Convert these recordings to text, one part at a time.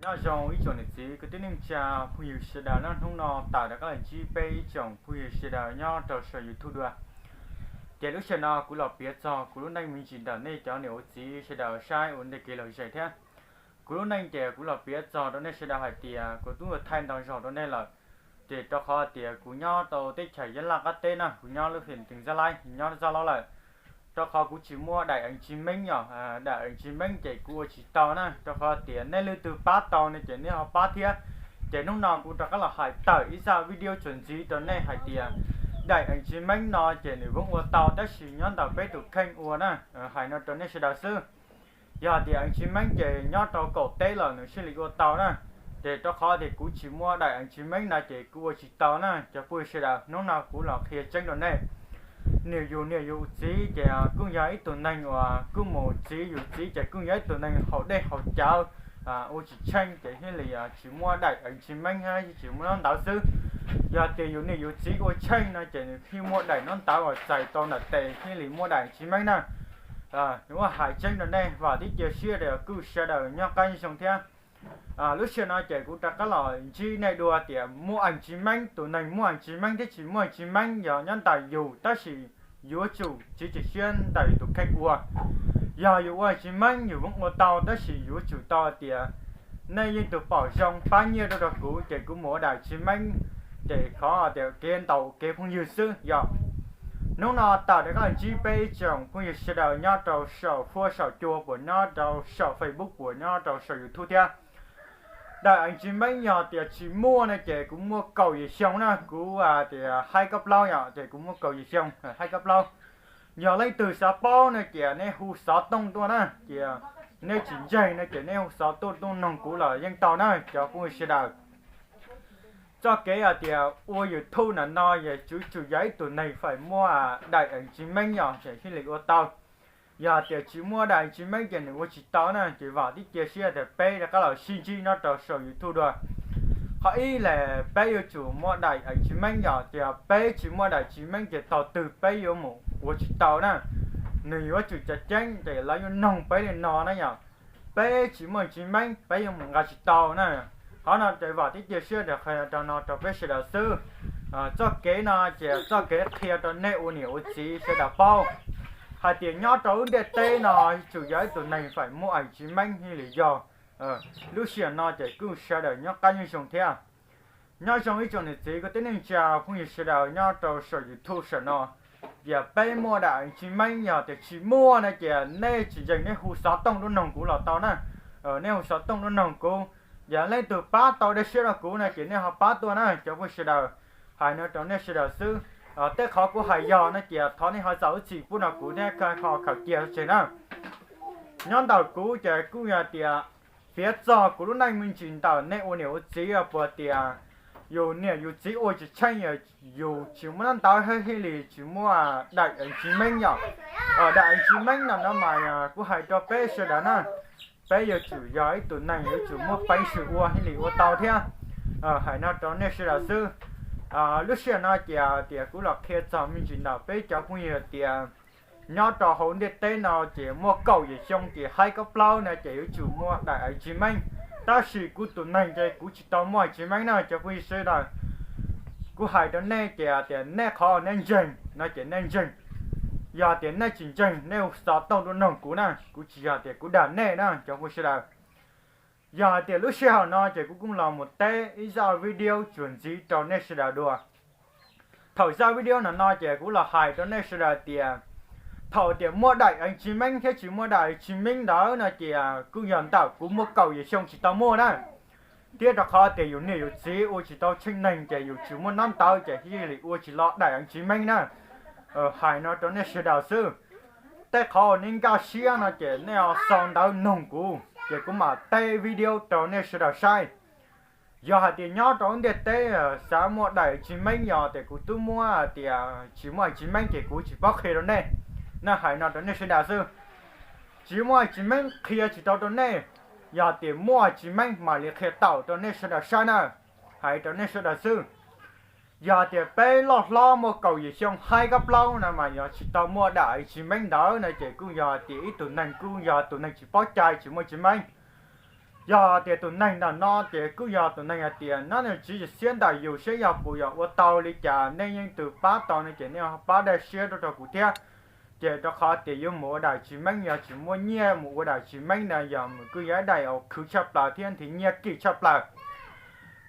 Nyob zoo ib tsoom niam txiv kwv tij neej tsa phooj ywg sawv daws na, hnub no tawm rov qab los ntsib peb ib tsoom phooj ywg sawv daws nyob rau saum YouTube dua. Ces lub sij hawm no kuv los piav txog kuv lub neej me ntsis ntawm nej cov niam ua txiv sawv daws saib ua ntej kev lom zem thiab. Kuv lub neej ces kuv los piav txog rau nej sawv daws hais tias kuv twb ua thaij ntau zaus rau nej lawm. Ces rau qhov tias kuv nyob rau teb chaws Yab Laj qab teb na, kuv nyob lub xeev Tws Ntxab Laib, nyob Zab Laub lawm. Rau qhov kuv tsis muaj daim ev tsis meeb yom, daim ev tsis meeb ces kuv ua tsis tau na, rau qhov tias nej leej twg pab tau no ces nej ho pab thiab. Ces hnub no kuv rov qab los hais tawm ib zaj video txuas ntxiv rau nej hais tias daim ev tsis meeb no ces nws yeej ua tau tab sis nyob ntawm peb tus kheej ua na, hais no rau nej sawv daws xwb. Yog tias ev tsis meeb ces nyob rau kaum teb los nws thiaj li ua tau na. Ces rau qhov tias kuv tsis muaj daim ev tsis meeb no ces kuv ua tsis tau na cov phooj ywg sawv daws, hnub no kuv los qhia tseeb rau nej. Niam yus niam yus txiv ces kuj yog ib tug neeg uas kuj mus txiv yus txiv ces kuj yog ib tug neeg haus dej haus cawv, ua tsis tsheej ces thiaj li tsis muaj daim ev tsis meeb thiab tsis muaj nab ntawv xwb. Yog tias yus niam yus txiv ua tsheej no ces nws thiaj muaj daim nab ntawv uas txais tau ntawm tes thiaj li muaj daim tsis meeb na. Nws ua hais tseeb rau nej, vam thiab cia siab tias kuj sawv daws nyob qab nyob zoo thiab. Lub sij hawm no ces kuv rov qab los ntsib nej dua tias muaj ev tsis meeb, tus neeg muaj ev tsis meeb thiab tsis muaj ev tsis meeb yog nyob ntawm yus tab sis yuav tsum txiav txim siab ntawm yus tus kheej ua. Yog yus ua tsis meeb yus yeej ua tau tab sis yuav tsum tau tias nej yeej tus pom zoo pab nyiaj rau rau kuv ces kuv mus ua daim tsis meeb, ces qhov tias kev ntaus kev phooj ywg xwb yom. Hnub no tawm rov qab los ntsib peb ib tsoom phooj ywg sawv daws nyob rau saum huab saum cua puas nyob rau saum Facebook puas nyob rau saum YouTube thiab. Daim ev tsis meeb yog tias tsis muaj no ces kuv muaj kaum yim xyoo na, kuv tias high kab plaub yom, ces kuv muaj kaum yim xyoo high kab plaub. Yog leej twg xav paub no ces nej hu xov tooj tuaj na, ces nej tsis ntseeg no ces nej hu xov tooj tuaj noog kuv los yeej tau na cov phooj ywg sawv daws. Txoj kev hais tias ua YouTube ntawm no yog yuav tsum yog ib tug neeg feem muaj daim ev tsis meeb yom ces thiaj li ua tau. Yog tias tsis muaj daim ev tsis meeb ces nws ua tsis tau na, ces vam thiab cia siab tias peb rov qab los sib ntsib nyob rau saum YouTube dua. Qhov ib los peb yuav tsum muaj daim ev tsis meeb yom, ces peb tsis muaj daim tsis meeb ces thaum twg peb yuav mus ua tsis tau na. Nws yuav tsum cov ceeb ces lawv yuav noog peb li no na yom, peb tsis muaj tsis meeb peb yuav mus nqa tsis tau na. Qhov no ces vam thiab cia siab tias qhia rau no rau peb sawv daws xwb. Txoj kev no ces txoj kev qhia rau nej ua niam ua txiv sawv daws paub hais tias nyob rau lub ntiaj teb no yuav tsum yog ib tug neeg feem muaj ev tsis meeb thiaj li yog. Lub sij hawm no ces kuj sawv daws nyob qab nyob zoo thiab. Nyob zoo ib tsoom niam txiv kwv tij neej tsa phooj ywg sawv daws nyob rau saum YouTube saum no, yog peb muaj daim ev tsis meeb, yog tias tsis muaj no ces nej tsis ntseeg nej hu xov tooj tuaj noog kuv los tau na. Nej hu xov tooj tuaj noog kuv, yog leej twg pab tau dej siab rau kuv no ces nej ho pab tuaj na cov phooj ywg sawv daws. Hais no rau nej sawv daws xwb. Tej qhov kuv hais yog no ces thov nej ho zam lub txim pub rau kuv thiab ho khaws cia tseg na. Nyob ntawm kuv ces kuj yog tias piav txog kuv lub neej me ntsis ntawm nej ua niam ua txiv puas tias yus niam yus txiv ua tsis tsheej, yus tsis muaj nab ntawv thiaj li tsis muaj daim ev tsis meeb yom. Daim ev tsis meeb no no mas kuv hais rau peb sawv daws na, peb yuav tsum yog ib tug neeg yuav tsum muaj peev xwm ua thiaj li ua tau thiab. Hais no rau nej sawv daws xwb. Lub sij hawm no ces tias kuv los qhia txog me ntsis ntawm peb cov phooj ywg tias nyob rau hauv ntiaj teb no ces muaj kaum yim xyoo ces high kab plaub no ces yuav tsum muaj daim ev tsis meeb. Tab sis kuv tus neeg ces kuv tsis tau muaj ev tsis meeb no cov phooj ywg sawv daws. Kuv hais rau nej ces tias nej qhov nej ntseeg no ces nej ntseeg. Yog tias nej tsis ntseeg nej hu xov tooj tuaj noog kuv na, kuv tsis yog tias kuv dag nej na cov phooj ywg sawv daws. Yog hais tias lub sij hawm no ces kuv kuj los mus teb ib zaj video txuas ntxiv rau nej sawv daws dua. Thaum zaj video no no ces kuv los hais rau nej sawv daws tias thaum tias muaj daim ev tsis meeb thiab tsis muaj daim ev tsis meeb ntawd no ces kuj yog ntawm kuv muaj kaum yim xyoo tsis tau muaj na. Thiab rau qhov tias yus niam yus txiv ua tsis tau tsheej neeg ces yus tsis muaj nab ntawv ces thiaj li ua tsis los daim ev tsis meeb na. Hais no rau nej sawv daws xwb. Tej qhov uas nej nkag siab no ces nej ho sau ntawv noog kuv ces kuv mam teb video rau nej sawv daws saib. Yog hais tias nyob rau lub ntiaj teb xav muaj daim tsis meeb yog tias kuv twb muab tias tsis muaj tsis meeb ces kuv tsis paub qhia rau nej. Nej hais no rau nej sawv daws xwb. Tsis muaj tsis meeb qhia tsis tau rau nej. Yog tias muaj tsis meeb mam li qhia tau rau nej sawv daws saib na. Hais rau nej sawv daws xwb. Yog tias peb loj hlob muaj kaum yim xyoo high kab plaub no mas yog tsis tau muaj daim tsis meeb ntawd no ces kuj yog tias ib tug neeg kuj yog tus neeg tsis paub cai tsis muaj tsis meeb. Yog tias tus neeg ntawm no ces kuj yog tus neeg hais tias nyob nws tsis xiab ntawm yus seb yog kuv yog ua tau li cas, nej yeej twg pab tau no ces nej pab daim siab rau rau kuv thiab. Ces rau qhov tias yuav mus ua daim tsis meej, yog tsis muaj nyiaj mus ua daim tsis meej na yog mus kuj yog ib daim uas khwv tshaj plaws thiab nrhiav nyiaj kim tshaj plaws.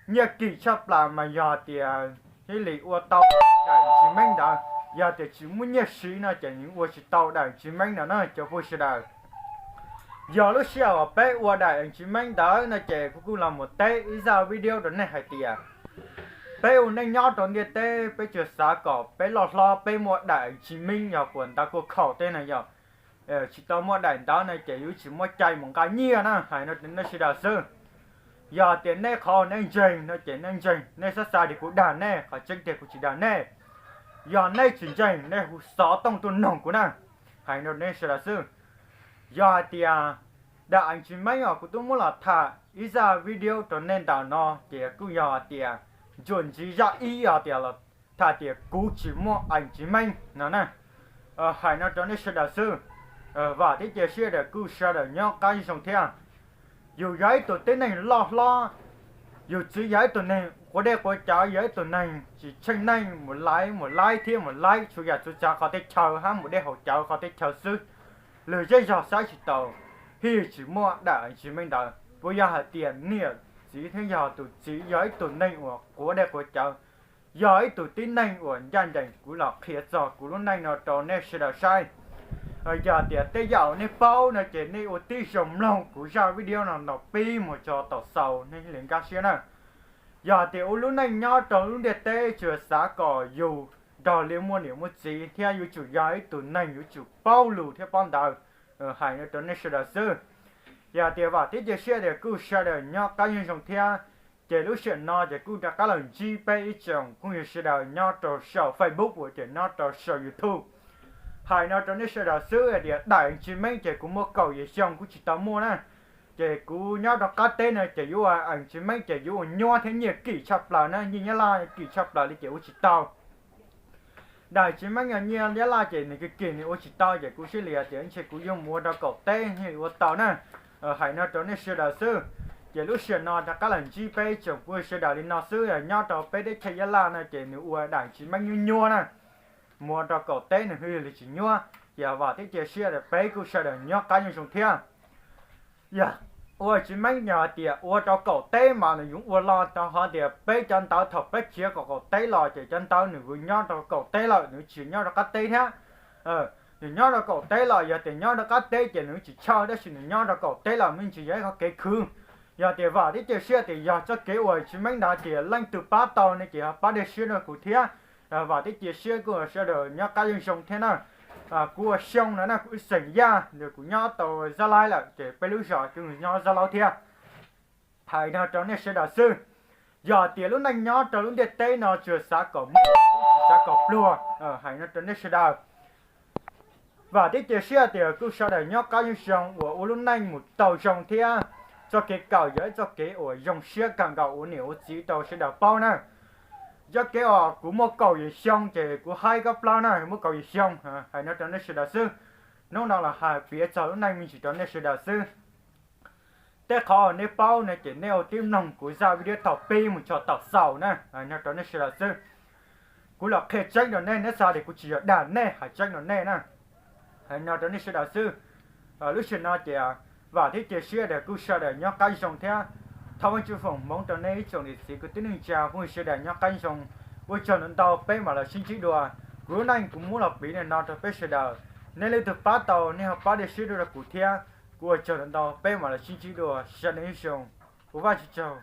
Nyiaj kim tshaj plaws mas yog tias thiaj li ua tau daim tsis meej ntawd, yog tias tsis muaj nyiaj siv no ces nws ua tsis tau daim tsis meej ntawd na cov phooj ywg sawv daws. Yog lub sij hawm uas peb ua daim tsis meej ntawd no ces kuv kuj los mus teb ib zaj video rau nej hais tias peb ua neej nyob rau ntiaj teb peb tsuas xav kom peb loj hlob peb muaj daim tsis meej yog puas ntawd kuj khaum tej no yog tsis tau muaj daim ntawd no ces yuav tsis muaj cai mus nqa nyiaj na, hais no nej sawv daws xwb. Yog tias nej qhov nej ntseeg no ces nej ntseeg, nej xav xav tias kuv dag nej, qhov tseeb tiag kuv tsis dag nej. Yog nej tsis ntseeg nej hu xov tooj tuaj noog kuv na, hais no nej sawv daws xwb. Yog hais tias daim tsis meej uas kuv twb muab los tham ib zaj video rau nej ntawm no ces kuj yog hais tias ntsuam ntxiv zaj ib yog tias tham tias kuv tsis muaj tsis meej no na. Hais no rau nej sawv daws xwb. Vam thiab cia siab tias kuj sawv daws nyob qab zoo thiab. Yus yog ib tug tib neeg loj hlob, yus txiv yog ib tug neeg quav dej quav cawv, yog ib tug neeg tsis tsheej neej, mus laiv mus laiv thiab mus laiv txhua yam txhua tsav qhov teb chaws hab mus dej haus cawv qhov teb chaws xwb. Lwm zej zog saib tsis taus, thiaj tsis muaj daim tsis meej ntawd. Puas yog hais tias niam txiv thiab yog tus txiv yog ib tug neeg uas quav dej quav cawv, yog ib tug tib neeg uas ncaj ncees? Kuv los qhia txog kuv lub neej no rau nej sawv daws saib. Yog tias tej yam uas nej paub no ces nej ua tib zoo mloog kuv zaj video no thaum pib mus txog thaum xaus nej thiaj li nkag siab na. Yog tias ua lub neej nyob rau lub ntiaj teb tsuas xav kom yus nrog li muaj niam muaj txiv thiab yuav tsum yog ib tug neeg yuav tsum paub lus thiab paub ntawv. Hais no rau nej sawv daws xwb. Yog tias vam thiab cia siab tias kuj sawv daws nyob qab zoo thiab. Ces lub sij hawm no ces kuj rov qab los ntsib peb ib tsoom phooj ywg sawv daws nyob rau saum Facebook uas ces nyob rau saum YouTube. Hais no rau nej sawv daws xwb tias daim tsis meej ces kuv muaj kaum yim xyoo kuj tsis tau muaj na. Ces kuv nyob rau qab teb no ces yuav ua tsis meej ces yuav ua nyuab thiab nyiaj kim tshaj plaws na, nyiaj nyab laj kim tshaj plaws li ces ua tsis tau. Daim tsis meej yog nyiaj nyab laj ces nws kim kim nws ua tsis tau ces kuv siab li tias ntshe kuv yuav mus ua rau kaum teb thiaj li ua tau na. Hais no rau nej sawv daws xwb. Ces lub sij hawm no rov qab los ntsib peb tsoom phooj ywg sawv daws li no xwb, nyob rau peb teb chaws Nyab Laj no ces nws ua daim tsis meej nyuab nyuab na. Mus ua rau kaum teb nws thiaj li tsis nyuab. Ces vam thiab cia siab tias peb kuj sawv daws nyob qab nyob zoo thiab. Yog ua tsis meej yog hais tias ua rau kaum teb mas nws yuav ua los rau qhov tias peb cov ntawv thaum peb khiav kom kaum teb los ces cov ntawv nws nyob rau kaum teb lawm, nws tsis nyob rau qab teb thiab. Nws nyob rau kaum teb los yog tias nyob rau qab teb ces nws tsis tshaj, tab sis nws nyob rau kaum teb los me ntsis yog ib qhov kev khwv. Yog tias vam thiab cia siab tias yog txoj kev ua tsis meej ntawd tias leej twg pab tau ne ces ho pab dej siab rau kuv thiab. Vam thiab cia siab kuj sawv daws nyob qab zoo zoo thiab na. Kuv ua Xyooj no na, kuv ib xeem Yaj, kuv nyob tau Zab Laib lawm ces peb lub zos kuj nyob Zab Laub thiab. Hais no rau nej sawv daws xwb. Yog tias lub neej nyob rau lub ntiaj teb no tsuas xav kom muaj, tsis xav kom pluag. Hais no rau nej sawv daws. Vam thiab cia siab tias kuj sawv daws nyob qab zoo zoo uas ua lub neej mus tau zoo thiab. Txoj kev kawm yog ib txoj kev uas zoo siab kawg nkaus uas niam ua txiv rau sawv daws paub na. Txoj kev uas kuv muaj kaum yim xyoo ces kuv haib kab plaub na, muaj kaum yim xyoo. Hais no rau nej sawv daws xwb. Hnub no los hais piav txog lub neej me ntsis rau nej sawv daws xwb. Tej qhov uas nej paub no ces nej ua tib mloog kuv zaj video thaum pib mus txog thaum xaus na, hais no rau nej sawv daws xwb. Kuv los qhia tseeb rau nej, nej xav tias kuv tsis yog dag nej, hais tseeb rau nej na. Hais no rau nej sawv daws xwb. Lub sij hawm no ces vam thiab cia siab tias kuj sawv daws nyob qab zoo thiab. Thov Vajtswv foom hmoov rau nej ib tsoom niam txiv kwv tij neej tsa phooj ywg sawv daws nyob qab zoo. Ua tsaug ntau ntau, peb mam los sib ntsib dua. Kuv lub neej kuv muab los piav li no rau peb sawv daws. Nej leej twg pab tau nej ho pab dej siab rau kuv thiab. Kuv ua tsaug ntau ntau, peb mam los sib ntsib dua, sawv daws nyob zoo. Ua Vajtswv tsaug.